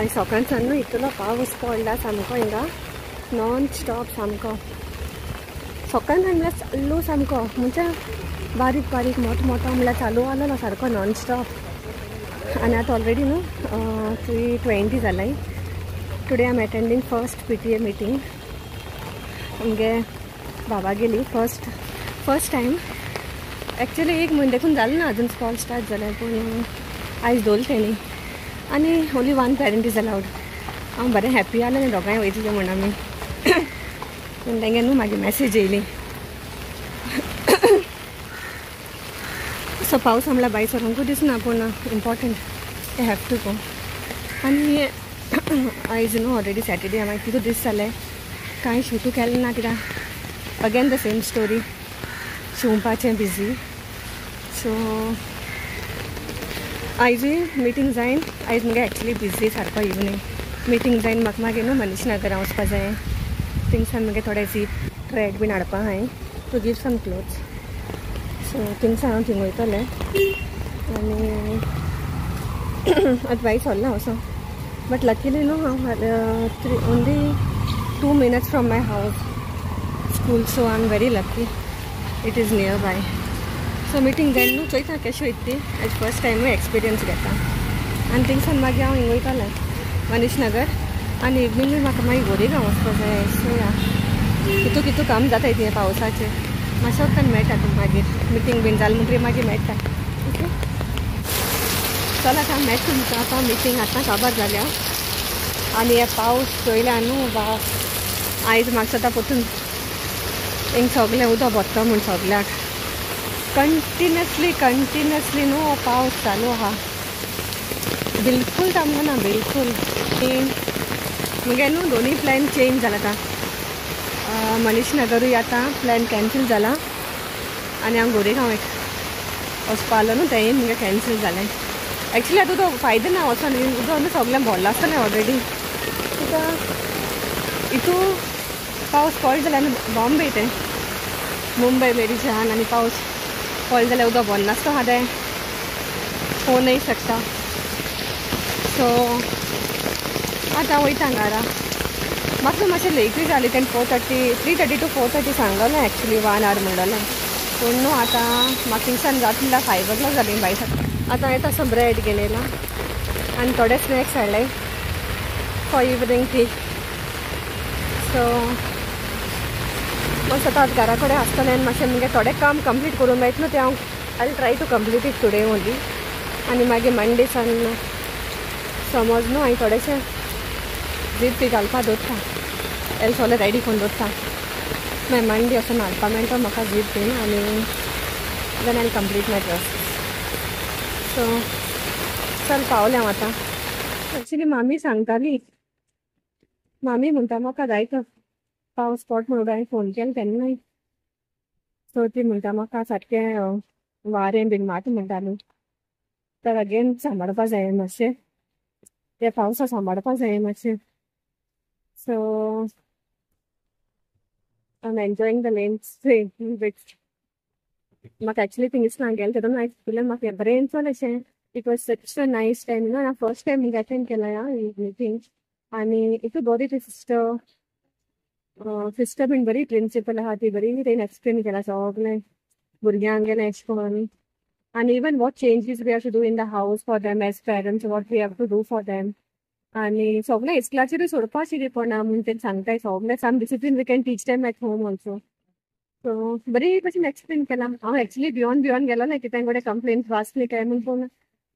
आनी सकाळच्यान न्हू इतलो पावस पडला सामको हिंगा नॉन स्टॉप सामको सकाळच्यान म्हणल्यार चालू सामको म्हणजे बारीक बारीक मोठो मोठो म्हणल्यार चालू आलो सारको नॉन स्टॉप. आनी आतां ऑलरेडी न्हू 3:20 जालाय. Today I am attending first PTA meeting. आमगे बाबा गेली फर्स्ट टायम. एक्चुअली एक म्हयने देखून जालें ना अजून स्कॉल स्टार्ट जालें पूण आयज दवरलें तेणी आनी only one parent is allowed. हांव बरें हॅप्पी आसलें दोगांय वयतलीं म्हूण आमी. पूण तेंगे न्हू मागीर मॅसेज येयली. सो पावस म्हणल्यार भायर सरूंकूय दिसना पूण important I have to go. आनी आयज न्हू ऑलरेडी सॅटर्डे मागीर कितू दीस जाले कांय शूटू केलें ना कित्याक again the same story शिंवपाचें busy. So आयजूय मिटींग जायन आयज मुगे एक्चुली बिजी सारको इवनींग मिटींग जायन म्हाका मागीर न्हू मनीष नगरां वचपा जाय. थिंगसान मुगे थोडे झीप ट्रॅक बीन हाडपा आहाय to give some clothes. So थिंगसान हांव थिंग वयतलें आनी आतां भायर सरलां वचों. बट लकीली न्हू हांव only 2 minutes from my house school. So I am very lucky it is near by. So meeting जायन न्हू चोयता केशें वयता ती आयज फर्स्ट टायमूय एक्सपिरियन्स घेता. आनी थिंगसान मागीर हांव हिंग वयतालें मनीष नगर आनी इवनींगूय म्हाका मागीर गोरेगांव वचपा जाय. सो या कितू कितू काम जाता तें पावसाचें मातशें वखदान मेळटा तुमकां मागीर मिटींग बीन जालें म्हणटकीर मागीर मेळटा. ओके चल आतां मेळटा तुमकां. आतां मिटींग आतां काबार जाल्या आनी हे पावस चोयल्या न्हू बाप आयज म्हाका आतां परतून हिंग सगळें उदक भरता म्हूण सगळ्याक कंटिन्युअसली न्हू हो पावस चालू आहा बिलकूल थांबना बिलकूल. मुगे न्हू दोनूय प्लॅन चेंज जाला आतां. मनीष नगरूय आतां प्लॅन कॅन्सल जाला आनी हांव गोरेगांव एक वचपा आसलो न्हू तेंय मुगे कॅन्सल जालें. एक्चुली आतां तो फायदो ना वचोन उदक न्हू सगळें भरलां आसतलें ऑलरेडी कित्याक हितू पावस पडलो जाल्यार आनी बॉम्बे तें मुंबय मेरी जान आनी पावस पडलो जाल्यार उदक भरनासतो आहा तें हो नहीं शकता. सो आतां वयता घरा. म्हाका मातशें लेटूय जालें तेणें 4:30 3:30 to 4:30 सांगलें एक्चुली 1 our म्हणलेलें पूण न्हू आतां म्हाका थिंगसान जाता म्हणल्यार 5 o'clock जालीं भायर. आतां येता असो ब्रेड घेवन येयला आनी थोडे स्नॅक्स हाडले फॉर इवनींग टी. सो मातशें आतां घरा कडेन आसतलें आनी मातशें मुगे थोडें काम कंप्लीट करूंक मेळटा न्हू तें हांव I try to complete it today only. आनी मागीर मंडे सान समज न्हू हांवें थोडेशें झीप बी घालपा दवरता एल सगळें रेडी करून दवरता मागीर मंडे वचून हाडपा मेळटा म्हाका झीप बीन आनी then I complete my dress. So चल पावलें हांव आतां. एक्चुली मामी सांगताली मामी म्हणटा म्हाका जायतो पावस पडटा म्हणून हांवें फोन केलो तेन्नाय. सो ती म्हणटा म्हाका सारकें वारें बीन मात म्हणटाली तर अगेन सांबाळपा जाय मातशें ते पावसा सांबाळपा जाय मातशें. So I am enjoying the rain bit. म्हाका एक्चुली थिंगसान गेलें तेन्ना हांवें म्हाका बरें चल अशें it was such a nice time न्हू. हांवें फर्स्ट टायम हिंगा अटेंड केलां मिटींग आनी इतू बरी ती सिस्टर सिस्टर बीन बरी प्रिंसिपल आहा ती बरी तेणें एक्सप्लेन केलां सगळें भुरग्यांक गेलें एशें करून आनी even what changes we have to do in the house for them as parents what we have to do for them. आनी सगळें इस्कुलाचेरूय सोडपाचें पडना म्हूण तें सांगताय सगळें some discipline we can teach them at home also. So बरी भशेन explain केलां. हांव एक्चुली भियोन भियोन गेलो ना कित्याक कडेन कंप्लेन्स वाचली काय म्हूण पूण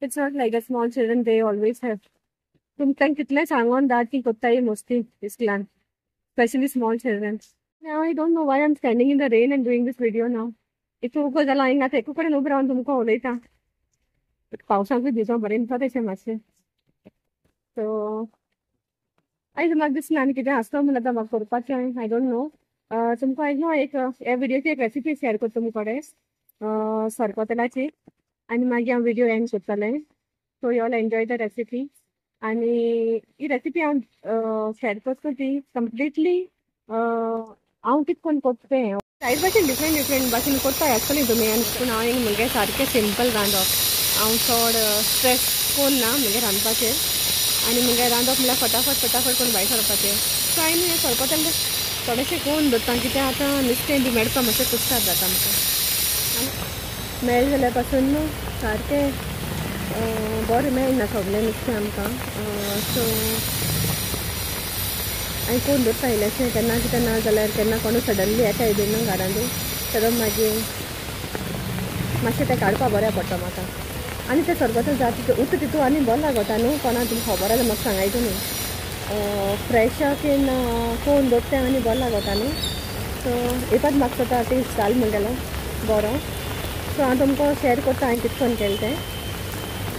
it's not like a small children they always have तुमकां तांकां कितलें सांगोन धाड ती कोत्ताय मोस्ती इस्कुलान specially small children. Now I don't know why I am standing in the rain and doing this video now. इतू उगो जाला हिंगा आतां एकू कडेन उबो रावन तुमकां उलयता. पावसाकूय भिजो बरें दिसता तशें मातशें. सो आयज म्हाका दिसना आनी कितें आसतो म्हूण आतां म्हाका करपाचें I don't know. तुमकां आयज न्हू एक ह्या व्हिडियोची एक रेसिपी शेअर करता तुमचे कडेन सरपतेलाची आनी मागीर हांव व्हिडियो एंड करतलें. So you all enjoy the recipe. आनी ही रेसिपी हांव शेअर करता ती कंप्लिटली हांव कितें करून करता तें जायते भाशेन डिफरंट डिफरंट भाशेन करता आसतलें तुमी. आनी पूण हांव एक मुगे सारकें सिंपल रांदप हांव चड स्ट्रेस कोन्न ना मुगे रांदपाचेर. आनी मुगे रांदप म्हणल्यार फटाफट फटाफट करून भायर सरपाचें. सो हांवें न्हू हें सोरपतेल थोडेशें करून दवरता कित्याक आतां नुस्तें बी मेळपा मातशें कुस्तार जाता आमकां. आनी मेळ्ळें जाल्यार पासून न्हू सारकें बरें मेळना सगळें नुस्तें आमकां. सो हांवें करून दवरता इल्लेशें केन्ना कितें ना जाल्यार केन्ना कोणूय सडनली येताय बी न्हू घरांतू तेदो मागीर मातशें तें काडपा बरें पडटा म्हाका. आनी तें सरबत जाता उरता तितू आनी बरें लागता न्हू कोणा तुमकां खबर आसा म्हाका सांगाय तुमी फ्रेश की कोण दवरता तें आनी बरें लागता न्हू. सो एपात म्हाका जाता टेस्ट जाल म्हणगेलो बरो. सो हांव तुमकां शेर करता हांवें कितें करून केलें तें.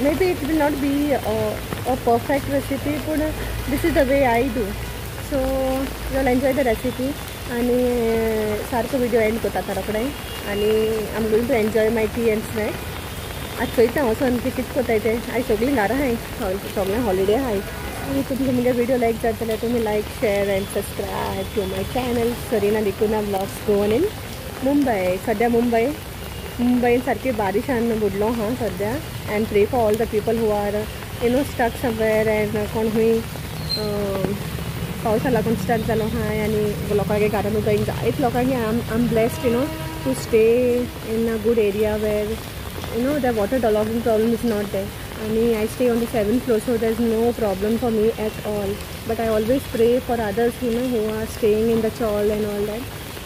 Maybe it will not be a perfect recipe पूण this is the way I do. So you will enjoy the recipe. आनी सारको विडियो एंड करता आतां रोखडें आनी I am going to enjoy my tea and snack. आतां चोयता वचोन ती कितें कोत्ताय तें. आयज सगळीं घरा आहाय, सगळें हॉलिडे आहाय. आनी तुमकां मुगे विडियो लायक जाता जाल्यार तुमी like share and subscribe to my channel Sarina D'Cunha vlogs Goan in Mumbai. सद्या मुंबयन सारकी बारिशान बुडलो आहा सद्या. And pray for all the people who are you know stuck somewhere and कोण खूंय पावसा लागून स्टक जालो आहा आनी लोकांगे घरान उदक जायत लोकांगे. I am blessed you know to stay in a good area where you know the water logging problem is not there. And I stay on the 7th floor, so there's no problem for me at all. But I always pray for others, you know, who are staying in the chawl and all that.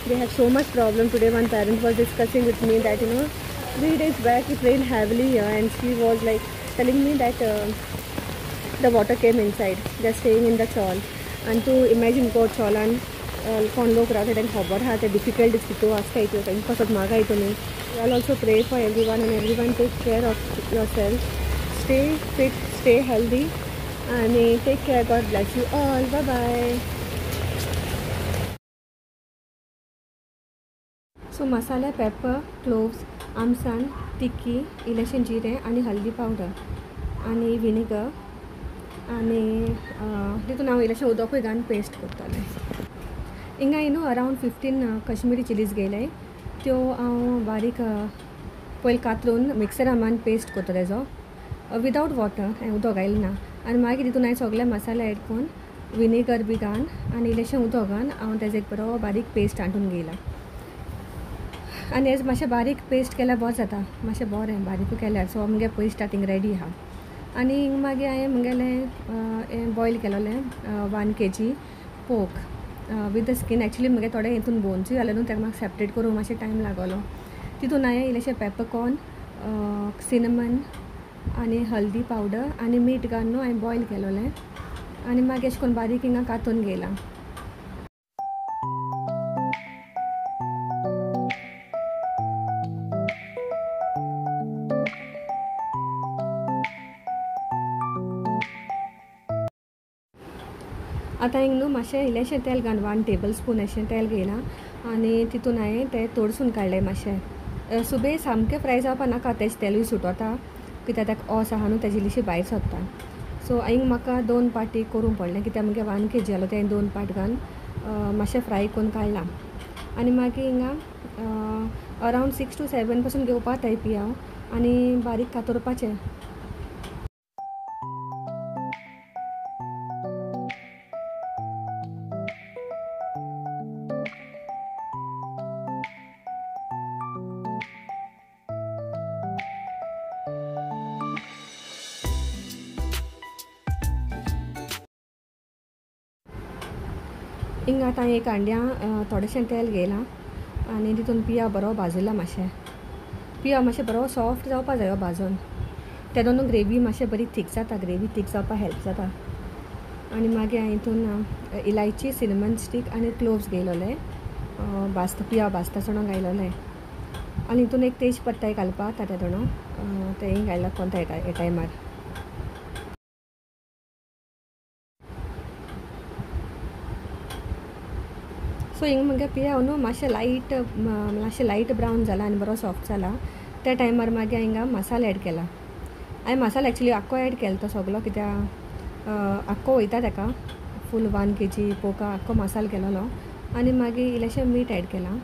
They have so much problem. Today one parent was discussing with me that, you know, 3 days back it rained heavily here and she was like telling me that the water came inside. They're staying in the chawl. And to imagine go chawl and कोण लोक रावता तांकां खबर आहा ते difficult कितू आसता त्यो तांकां कसो मागाय तुमी. You all also pray for everyone and everyone take care of yourself. Stay fit, stay healthy आनी take care. God bless you all. Bye bye. So masala, pepper, cloves, आमसाण, तिखी, इल्लेशें जिरें आनी हल्दी पावडर आनी विनेगर आनी तितून हांव इल्लेशें उदकूय घालून पेस्ट करतलें. हिंगा न्हू अरावंड 15 कश्मीरी चिलीज घेयले त्यो हांव बारीक पयलीं कातरून मिक्सरा मान पेस्ट करता तेजो विदावट वॉटर. हांवें उदक घायलें ना. आनी मागीर तितून हांवें सगळे मसाले एड करून विनेगर बी घालून आनी इल्लेशें उदक घालून हांव तेजो एक बरो बारीक पेस्ट हाडून घेयला. आनी हेज मातशें बारीक पेस्ट केल्यार बरें जाता, मातशें बरें बारीकूय केल्यार. सो मुगे पयलीं स्टार्टींग रेडी आहा. आनी मागीर हांवें मुगेलें हें boil केलोलें 1 kg pork with the skin. Actually मुगे थोडे हितून बोन्सूय जाले न्हू, ताका म्हाका सेपरेट करूंक मातशें टायम लागलो. तितून हांवें इल्लेशें पेपरकॉर्न, सिनमन आनी हल्दी पावडर आनी मीठ घालून न्हू हांवें बॉयल केलोलें. आनी मागीर अशें करून बारीक हिंगा कातून घेयलां. आतां हिंग न्हू मातशें इल्लेशें तेल घालून 1 टेबल स्पून अशें तेल घेयलां आनी तितून हांवें तें तोडसून काडलें मातशें. सुबे सामकें फ्राय जावपा नाका, तेजें तेलूय सुटोता कित्याक ताका ओस आहा न्हू तेजी इल्लीशी भायर सोदता. सो हिंग म्हाका 2 पाटी करूंक पडलें कित्याक मुगे 1 kg जालो तें 2 पाट घालून मातशें फ्राय करून काडलां. आनी मागीर हिंगा अरावंड 6 to 7 पासून घेवपा जाय पियाव आनी बारीक कातरपाचें. हिंगा आतां एक हांड्या थोडेशें तेल घेयलां आनी तितून पियाव बरो भाजला मातशें. पियाव मातशें बरो सॉफ्ट जावपा जायो भाजून, तेदो न्हू ग्रेवी मातशें बरी थीक जाता, ग्रेवी थीक जावपा हेल्प जाता. आनी मागीर हांवें हितून इलायची, सिनमन स्टीक आनी क्लोव्स घेयलोले भाजता पियाव भाजता आसतना घायलोले. आनी हितून एक तेज पत्ताय घालपा जाता तेदोणो तेंय घायला कोणता हे टायमार. सो हिंग मुगे पियाव न्हू मातशें लायट मातशें लायट ब्रावन जाला आनी बरो सॉफ्ट जाला त्या टायमार मागीर हिंगा मसाला एड केला. हांवें मसाला एक्चुली आख्खो एड केलो तो सगलो कित्याक आख्खो वयता ताका फूल 1 kg पोका आख्खो मसालो केलोलो. आनी मागीर इल्लेशें मीठ एड केलां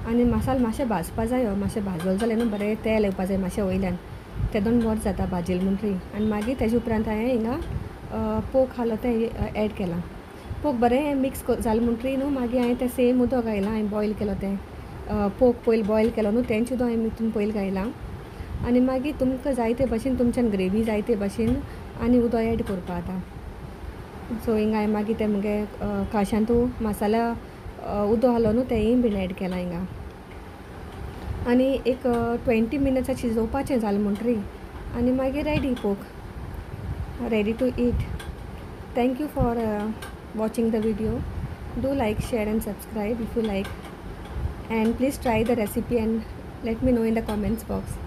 आनी मसालो मातशें भाजपा जायो, मातशें भाजलो जाल्यार न्हू बरें तेल येवपा जाय मातशें वयल्यान, तेदोन बरें जाता भाजिल्लें म्हणटरी. आनी मागीर तेजे उपरांत हांवें हिंगा पोक हालो तें एड केलां. पोक बरें मिक्स जालें म्हणटरी न्हू मागीर हांवें तें सेम उदक घायलां. हांवें बॉयल केलो तें पोक पयलीं बॉयल केलो न्हू तेंच उदक हांवें तितून पयलीं घायलां. आनी मागीर तुमकां जाय ते भाशेन तुमच्यान ग्रेवी जाय ते भाशेन आनी उदक एड करपा आतां. सो हिंगा हांवें मागीर तें मुगे काशांतू मसाला उदक घालो न्हू तेंय बीन एड केलां हिंगा. आनी एक 20 मिनट्स शिजोवपाचें जालें म्हणटरी आनी मागीर ready pork, ready to eat. Thank you for watching the video. Do like, share and subscribe if you like, and please try the recipe and let me know in the comments box.